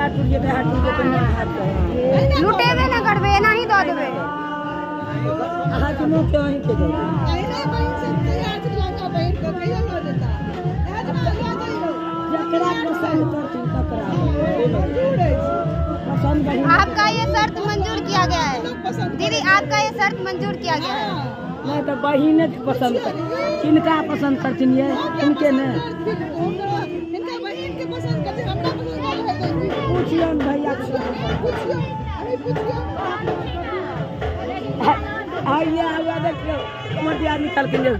पैर टूट जेतै, हाथ टूट जेतै, मोन हाथ। लुटेबे ना करबै, एनाही दऽ देबै। अहाँके मुँह के अहीं के दऽ देबै। जकरा पसंद करथिन तकरा पसंद बहिन। आपका ये शर्त मंजूर किया गया है दीदी, आपका ये शर्त मंजूर किया गया है। नहि तऽ बहिने के पसंद कर, किनका पसंद करथिन ये किनके ने पूछियौन भैया के। आइए आइए, देखियौ हमर दियाद निकालखिन ये।